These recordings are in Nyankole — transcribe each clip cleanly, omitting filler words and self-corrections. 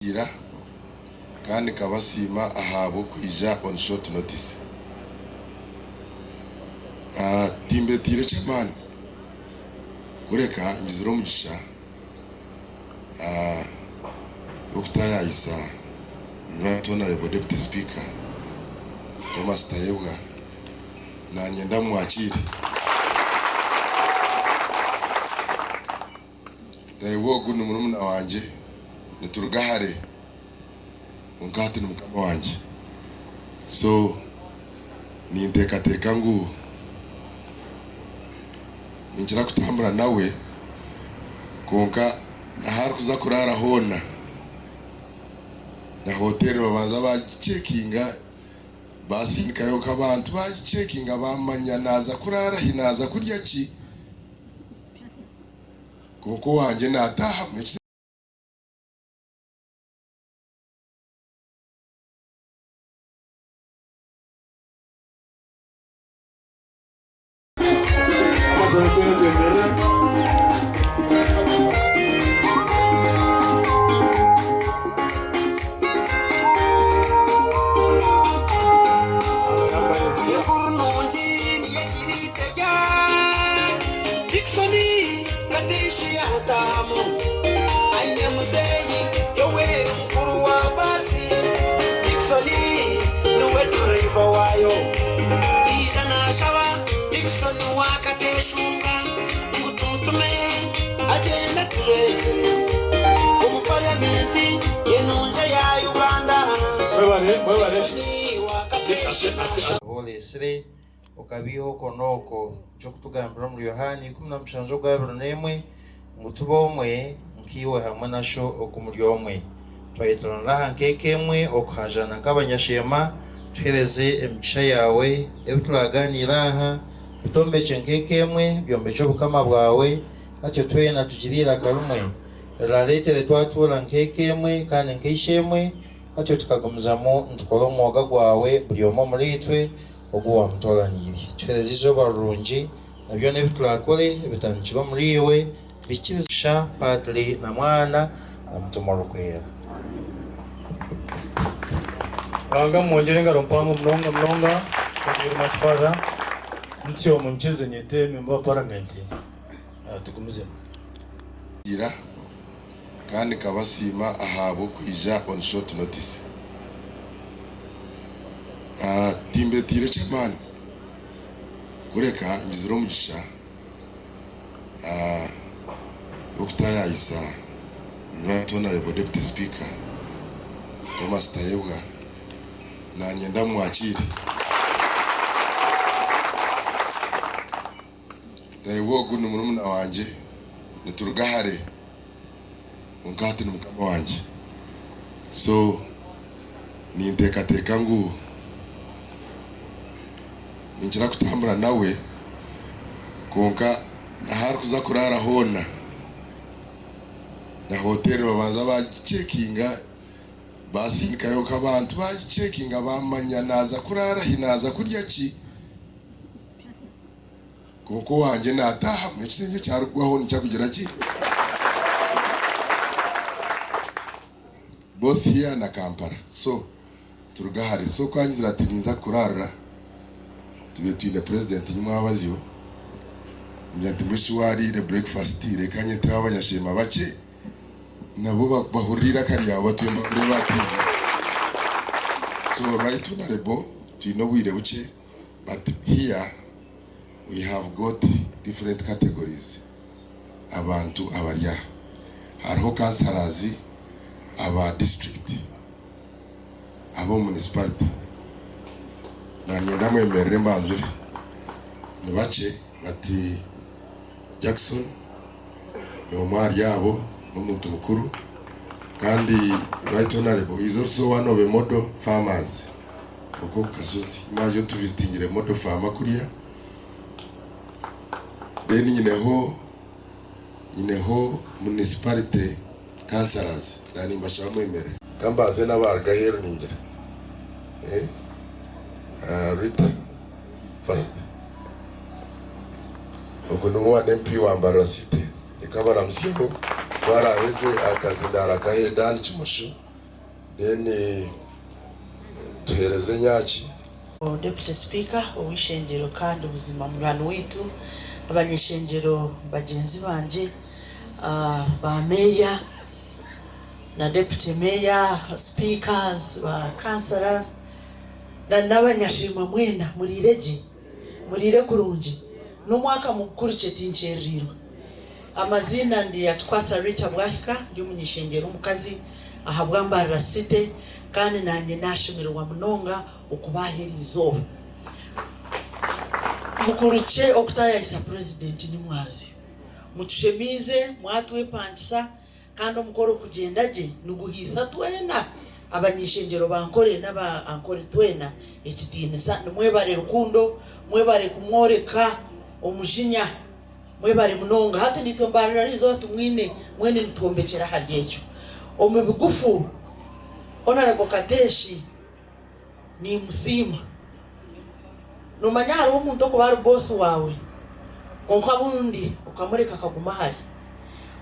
Ira kandi nkabasiima ahabw'okwija on short notice. Timbetiire ky'amaani kureka ngizire omugisha gw'okutaayaayisa Right Honourable Deputy Speaker Thomas Tayebwa nanyenda mumwakiire. Tayebwa ogu ni murumuna wangye, nituruga hare kwonka hati ni mukama wangye. So ninteekateeka ngu ninkira kutambura nawe kwonka ahu arikuza kuraara hoona na hoteeri nibabanza baagicekinga baasindikayo nk'abantu baagicekinga baamanya naaza kuraara hi, naaza kurya ki. Kwonka owangye naataahamu ekisengye. Enkuru nungi niyo egira eitebya. Dickson Kateshi yataahamu aine muzeeyi Yoweri mukuru wa baasi. Dickson niwe dureeva waayo. Yaija naashaba Dickson wa Kateshunga ngu tumutume agyende atureekyere omu parliament enungi eya Uganda. Dickson wa Kateshi naashaba. Abu oreetsire okabiiha oko n'oko. Nikyo orikutugambira omuri Yohaana 17 ogwa 21 ngu tube omwe nkaiwe hamwe na Sho oku muri omwe. Twayetoranira aha nkeeka emwe okuhajaana nk'abanyasheema, tuhereze emigisha yaawe, ebi turaaganiire aha bitombekye nkeeka emwe, byombekye obukama bwawe, hatyo twena tugire eiraka rimwe riraareetere twatuura nkeeka emwe kandi nk'eishe-emwe, hatyo tukagumizamu nitukora omwoga gwawe buri omwe omuriitwe. Ogu owaamutooraniire. Tuheereze eizooba rirungi, na byona ebi turaakore bitandikire omuriiwe, bihikiirizibwe. Sha, Padri, na Mwana, na Mutima Orikwera. Ruhanga amwongyere engaro mpango munonga munonga. Thank you very much father. Ntyo munyikirize nyete member wa parliament tugumizemu. Ira kandi nkabasiima ahabw'okwija on short notice. Timbetiire ky'amaani kureka ngizire omugisha gw'okutaayaayisa Right Honourable Deputy Speaker Thomas Tayebwa nanyenda mumwakiire. Tayebwa ogu ni murumuna wangye nituruga hare kwonka hati ni mukama wangye so ninteekateeka ngu ninkira kutambura nawe kwonka ahu arikuza kuraara hoona na hoteeri nibabanza baagicekinga baasindikayo nk'abantu baagicekinga baamanya naaza kuraara hi naaza kurya ki. Kwonka owangye naataahamu, ekishengye kyarugwaho nikyo arikugira ki? Both here na Kampala. So, turuga hare. So ku angizire ati ninza kukuraarira, tubaire twine president nyimwabazyo, ngira nti mbwenu shi waariire breakfast, reka nyeteho abanyasheema bakye nabo bahurire eiraka ryawe batwembe bakureebe aha TV. So right honourable, twine obwire bukye but here We have got different categories abantu abari aha. Hariho councillors aba district, ab'omu municipality. Nanyenda mwemerere mbanzure. Ni bakye but Jackson n'omwe ahari abo, n'omuntu mukuru kandi Right Honourable he is also one of the model farmers okwo oku kashozi. Mwaija otuvisitingire model farmer kuriya. Then nyineho nyineho municipality councillors na nimbashaba mwemerere. Ka mbanze n'abaruga aheeru ningira eh Rita first. Ogu niwe one MP wa Mbarara City. Reka abaramusyeho ku araaheze aha kazindaaro akahe Dan Kimosho. Then tuheereze enyaaki. Deputy Speaker ow'eishengyero kandi buzima munywani waitu, abany'eishengyero bagyenzi bangye, ba meeya na deputy meeya, speakers, ba councillors na n'abanyasheema mwena muriire gye? Muriire kurungi? N'omwaka mukuru kye tinkyerereirwe. Amaziina ndi Atukwasa Rita Bwahika, ndi omuny'eishengyero omukazi ahabwa Mbarara City kandi nanye nashemererwa munonga okuba aha eri izooba. Mukurukye okutayayisa Purezidenti nimwazyo. Mutushemiize, mwatwepankisa kandi omukoro kugyenda gye niguhaisa twena abanyeishengyero ba Ankore n'aba Ankore twena ekitiinisa. Nimwebare rukundo, mwebare kumworeka omujinya, mwebare munonga. Hati naitwe Mbarara eriizooba tumwine mwena nitwombekyera ahari ekyo. Omu bigufu, Honourable Kateshi, Nimusiima. Nomanya hariho omuntu okuba ari boss waawe kwonka obundi okamureka akaguma ahari.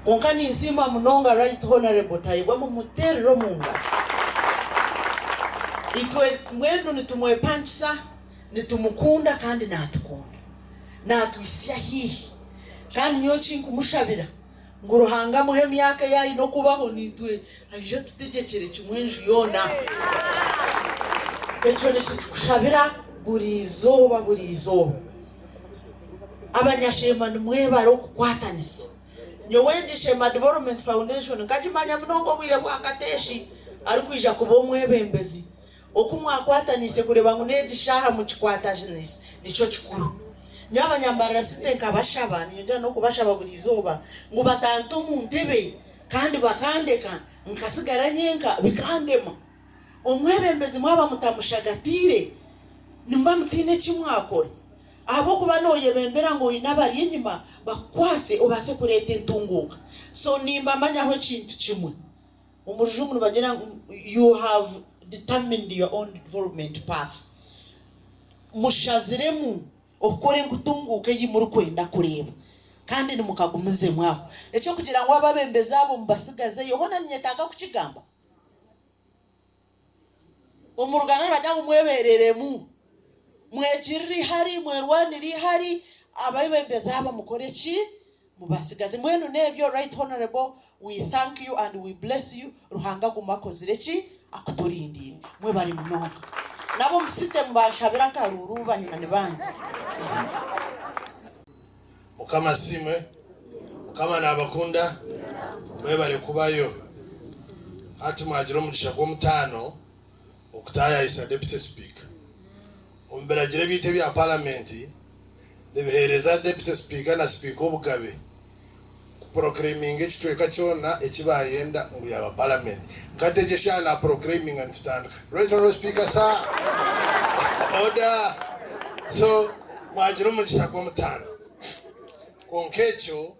Kwonka ninsiima munonga right honourable Tayebwa mumuterere omungaro. Itwe mbwenu nitumwepankisa, nitumukunda kandi natukunda. Natwitsya haihi. Kandi nyowe ekinkumushabira Ngu Ruhanga amuhe emyaka ei aine okubaho naitwe aije atutegyekyere kimwe enju yoona. Ekyo nikyo tukushabira buri izooba buri izooba. Abanyasheema nimwebare okukwatanisa. Nyowe ndi Sheema Development Foundation nkagimanya munonga obwire bwa Kateeshi arikwija kuba omwebembezi. Oku mwakwataniise kureeba ngu n'egi shaaha mukikwatanise nikyo kikuru. Nyowe abanyambarara site nkabashaba, niinyongyera n'okubashaba buri izooba ngu batanta omu ntebe kandi bakandeka nkasigara nyenka bikandema. Omwebembezi mwaba mutamushagatiire nimuba mutaine eki mwakora ahabw'okuba nooyebembera ngu oine abari enyima bakukwase obaase kureeta entunguuka. So nimbamanyaho ekintu kimwe. Omu rujungu nibagira ngu you have determined your own development path. Mushaziremu okukora enkutunguuka ei murikwenda kureeba kandi nimukagumizemu aho. Eky'okugira ngu ababembezi abo mubasigazeyo hoona ninyetaaga kukigamba? Omu Ruganda nibagira ngu mwebereremu, mwegirire eihari, mwerwanire eihari, abebembezi aba mukore ki? Mubasigaze. Mbwenu n'ebyo Right Honourable we thank you and we bless you, Ruhanga agume akozire ki? Akuturindiire. Mwebare munonga. N'ab'omu city mubanshabire akaruuru banywani bangye. Mukama asiimwe. Mukama nabakunda. Mwebare kubayo. Hati mwagira omugisha gw'omutaano okutayayisa Deputy Speaker. Omu biragiro ebyaitu ebya Paramenti nibiheereza Deputy Speaker na Sipiika obugabe kuproclaiminga ekicweka kyona eki bayenda ngu yaaba Paramenti. Nka egi eshaaha naproclaiminga nitutandika. Right Honourable Speaker Sir, Order! So mwagira omugisha gw'omutaano. Kwonka ekyo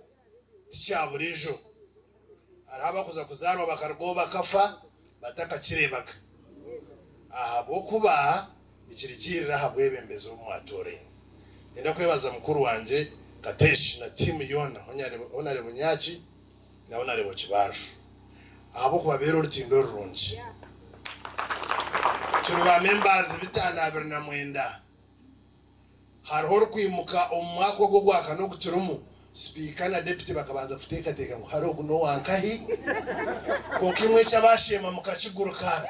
tikya buriijo. Hariho abakuza kuzaarwa bakarugaho bakafa batakakireebaga ahabw'okuba nikirigiirira aha bwebembezi obu mwatooraine. Niinyenda kwebaza mukuru wangye Katesh na tiimu yoona Honarebo Nyaki na Honarebo Kibaaju ahabw'okubabeera orutindo rurungi. Turi ba members 529. Hariho orikwimuka omu mwaka ogu ogwakana ogu turimu, sipiika na deputy bakabanza kuteekateeka ngu hare ogu n'owankahi, kwonka imwe eki abaasheema mukakiguruka.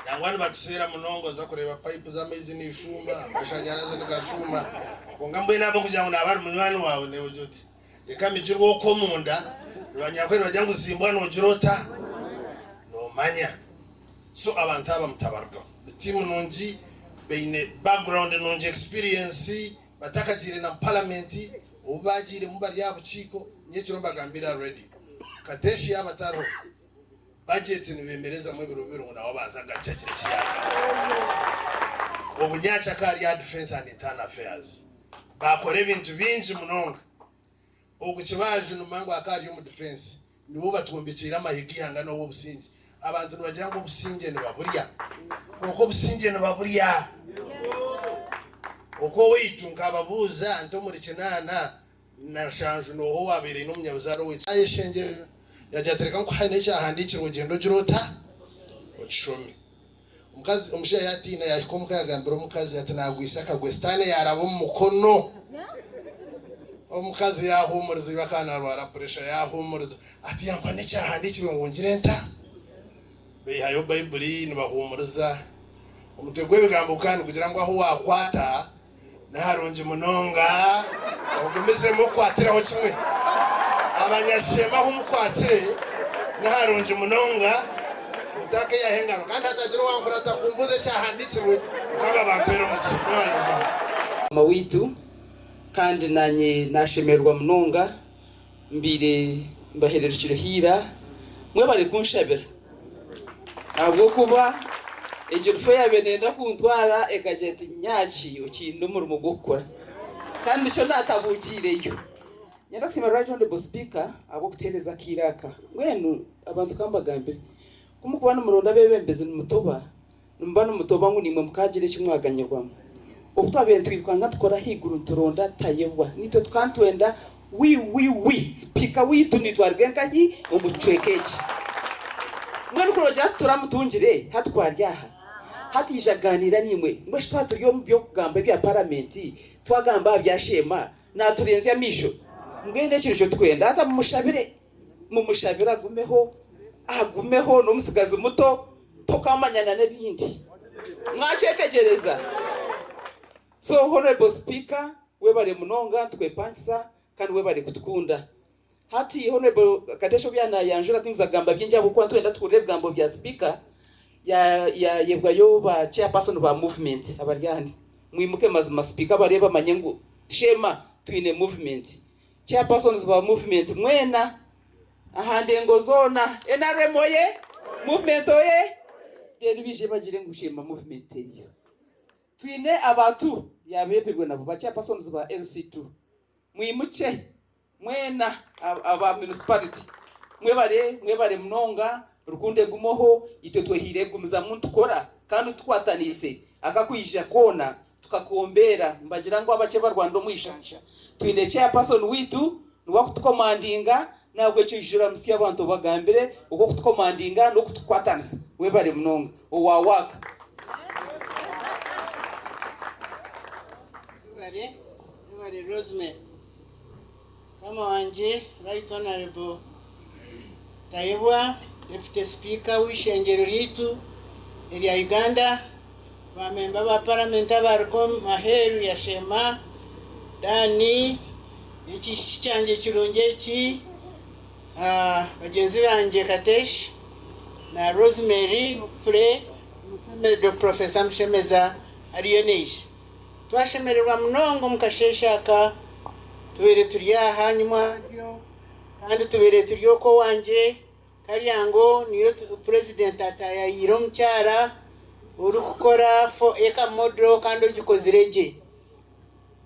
Nangwa nibatuseera munonga oza kureeba payipu z'amaizi nishuuma, amashanyarazi nigashuuma, kwonka mbwenu ahabw'okugira ngu naaba ari munywani waawe newe ogira oti reka migirwe okwo omunda, nibanyakwe nibagira ngu zimbwa noogira ota? Noomanya. So abantu aba mutabarugaho. Ni tiimu nungi, baine background nungi, experience, batakagiire na mu paramenti, obu baagiiremu bari aha bukiiko, nyekiro mbagambire already. Katesh yaaba atariho, budget nibeemerezamu ebiro bibiri ngu nawe abanze agarukye agire eki yaagamba. Obunyakya akaba ari aha Defence and Internal Affairs. Baakora ebintu bingi munonga. Ogu Kibaju nimumanya ngu akaba ari omu defence, nibo batwombekyeire amahe g'eihanga n'obu obusingye. Abantu nibagira ngu obusingye nibaburya, kwonka obusingye nibaburya. Okwo owaitu nkababuuza nti omuri kinaana na nshanju nooha owaabaire aine omunyabuzaare owaitu? Naayeshengyereza. Yaagira ati, Reka nkuhe n'ekyahandiikirwe ogyende ogire ota? Okishome. Omukazi, omushaija yaatiina yaahika omuka yaagambira omukazi ati, Naagwisa akagwe, Sitaane yaaraba omu mukono. Omukazi yaahuumuriza, iba akaba naarwara puresha, yaahuumuriza ati, Yampa n'ekyahandiikirwe ngu ngire nta? Baihayo Baibuli nibahuumuriza. Omutwe gw'ebigambo gukaba nigugira ngu ahu waakwata niharungi munonga, ogumizemu okwatiraho kimwe. Abanyasheema ahu mukwatire niharungi munonga, mutakayihaho engaro. Kandi hatagira owankurata kumbuuza ekyahandiikirwe, Mukama abampeere omugisha. Mwebale munonga. Mukama waitu, kandi naanye naashemererwa munonga Mbaire mbahererukireho ira, mwebare kunshabira ahabw'okuba egyo rufu eyaabaire neeyenda kuntwara ekagira eti nyaaki okiine omurimo gw'okukora kandi nikyo naatabuukiireyo. Niinyenda kusiima Right Honourable Speaker ahabw'okutuheereza akaire aka. Mbwenu abantu ka mbagambire, ku murikuba nimuronda abeebembezi nimutoba, Nimuba nimutoba ngu naimwe mukaagira eki mwaganyirwamu. Obu twabaire nitwirukanga nitukora ahaiguru nituronda Tayebwa, naitwe tukaba nitwenda wi wi wi sipiika waitu naitwe aruge nkahi omu kicweka eki. Mbwenu kuri ogira hati turamutungire hati ku ari aha, hati yaija kugaaniira naimwe. Mbwenu shi twaba turi omu by'okugamba ebya paramenti, twagamba aha bya Sheema, naaturenzya amaisho? Mbwenu ekyo nikyo turikwenda. Haza mumushabire, mumushabire agumeho, agumeho n'omutsigazi muto. Tokamanyana n'ebindi. Mwakyetegyereza? So Honourable Speaker, webare munonga nitukwepangisa kandi webare kutukunda. Hati Honourable Katesh obu yanayanjura tinkuza kugamba bingi ahabw'okuba nitwenda tuhurire ebigambo bya Speaker, yayebwayo ba Chairperson ba movement abari aha. Mwimuke mazima Speaker abareebe amanye ngu Sheema twine movement. Chairpersons ba movement mwena Aha ndengo zoona nrm oye! Movement oye! Reero baije bagire ngu Sheema movement eriyo. Twine aba tu yabeebirwe nabo ba chairpersons ba LC2. Mwimukye mwena aba municipality. Mwebare mwebare munonga rukundo egumeho itwe twehiireyo kugumizamu nitukora kandi tukwataniise akakwija koona tukakombeera nibagira ngu abakye barwanira omu ishansha. Twine chairperson waitu Niwe akutukomandinga, nahabwekyo ijura musya abantu obagambire oku okutukomandinga n'okutukwatanisa. Webare munonga. Owa waaka. Webare, webare Rosemary. Mukama wangye Right Honourable Tayebwa, Deputy Speaker w'eishengyero ryaitu erya Uganda, ba memba ba Paramenti abaruga omu aheeru ya Sheema, Dan, N'ekiishiki kyangye kirungi eki, bagyenzi bangye Katesh na Rosemary Pure Professor Mushemeza ariyo naija. Twashemererwa munonga omu kasheeshe aka, tubaire turi aha nyimwazyo kandi tubaire turi okwo owangye Karyango niyo Purezidenti ataayayiire omukyara orikukora 4 acre model kandi ogikozire gye.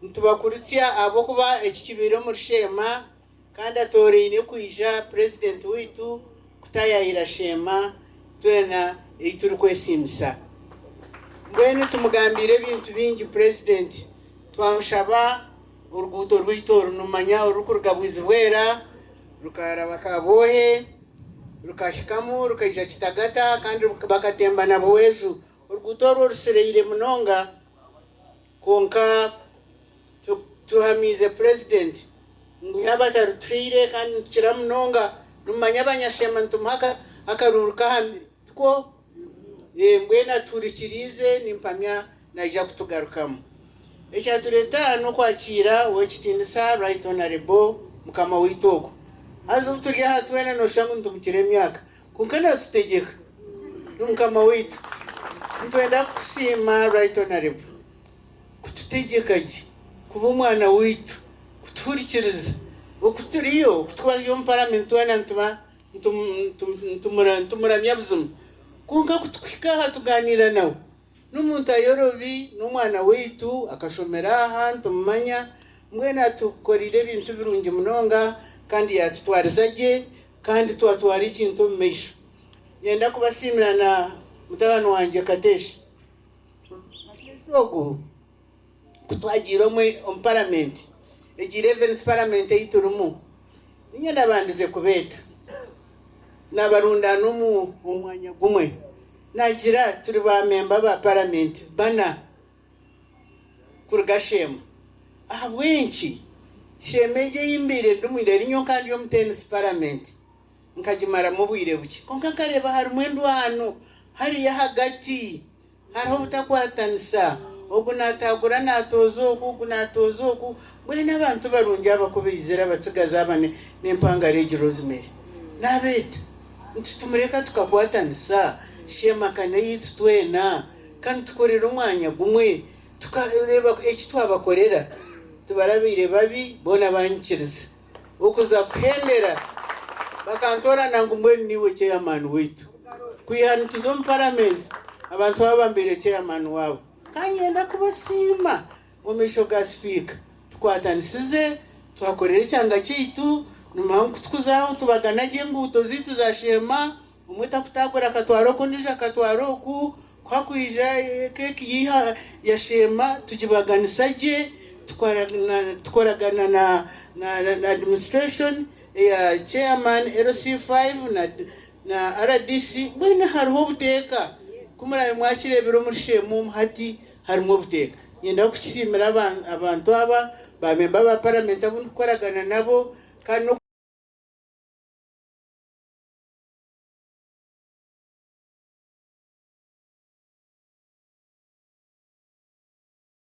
Nitubakuritsya ahabw'okuba eki kibaire omuri Sheema kandi atooraine kwija Purezidenti waitu kutaayaayira Sheema twena ei turikwesiimisa. Mbwenu tumugambiire ebintu bingi Purezidenti, twamushaba oruguuto rwaitu oru nimumanya orurikuruga Bwizibwera rukaraba Kabwohe rukahikamu rukaija Kitagata kandi bakatemba na Buweeju. Oruguuto orwo rusireire munonga. Kwonka tuhamiize Purezidenti ngu yaaba atarutuhaire kandi nitukira munonga nimumanya abanyashema nitumuha akaruuru kahamire tikwo? Mbwenu atuhurikiriize nimpamya naija kutugarukamu. Ekyatureeta aha n'okwakiira Ow'ekitiinisa Right Honourable Mukama waitu ogwo. Haza obu turi aha twena nooshusha ngu nitumukira emyaka kwonka naatutegyeka. Mukama waitu, nitwenda kukusiima Right Honourable kututegyeka gye, kuba omwana waitu, kutuhurikiriza oku turiyo, oku twari omu paramenti twena nituba nitumuramya buzima. Kwonka ku tukuhika aha tugaaniira nawe, n'omuntu ayorobi, n'omwana waitu, akashomera aha, nitumumanya, mbwenu atukoreire ebintu birungi munonga kandi yaatutwariza gye kandi twatwara ekintu omu maisho. Niinyenda kubasiimira na mutabani wangye Katesh. Katesh ogu ku twagiire omu paramenti, egi Eleventh Paramenti ei turimu, niinye naabandize kubeeta. Nabarundana omu mwanya gumwe nagira turi ba memba ba paramenti bana kuruga Sheema. Ahabw'enki Sheema egi ei mbaire ndimu eri nyonka ndi omu tenisi paramenti nkagimaramu obwire bukye kwonka nkareeba harimu endwano hariya ahagati hariho obutakwatanisa ogu naatagura naatooza oku ogu naatooza oku mbwenu abantu barungi aba ku baizire abatsigazi aba n'empangare egi Rosemary naabeeta nti tumureka tukakwatanisa Sheema ka n'eyaitu twena kandi tukorere omwanya gumwe tukareeba eki twabakorera tibarabaire babi boona banyikiriza okuza kuhendera bakantoorana ngu mbwenu niiwe chairman waitu. Kwiha nituza omu paramenti abantu aba bambaire chairman waabo. Ka niinyenda kubasiima omu maisho ga sipiika. Tukwatanisize twakorera ekyanga kyaitu, nimanya ngu kutukuza aho tubagana gye enguuto zaitu za Sheema, omwe takutaagura akatwara oku ondiijo akatwara oku, ku hakwija keeki ya Sheema tugibaganisa gye, tukoragana na administration eya chairman LC5 na RDC, mbwenu hariho obuteeka. Ku muraabe mwakireebire omuri Sheema omu hati harimu obuteeka. Niinyenda kukisiimira abantu aba, ba memba ba paramenti abu ndikukoragana nabo kandi.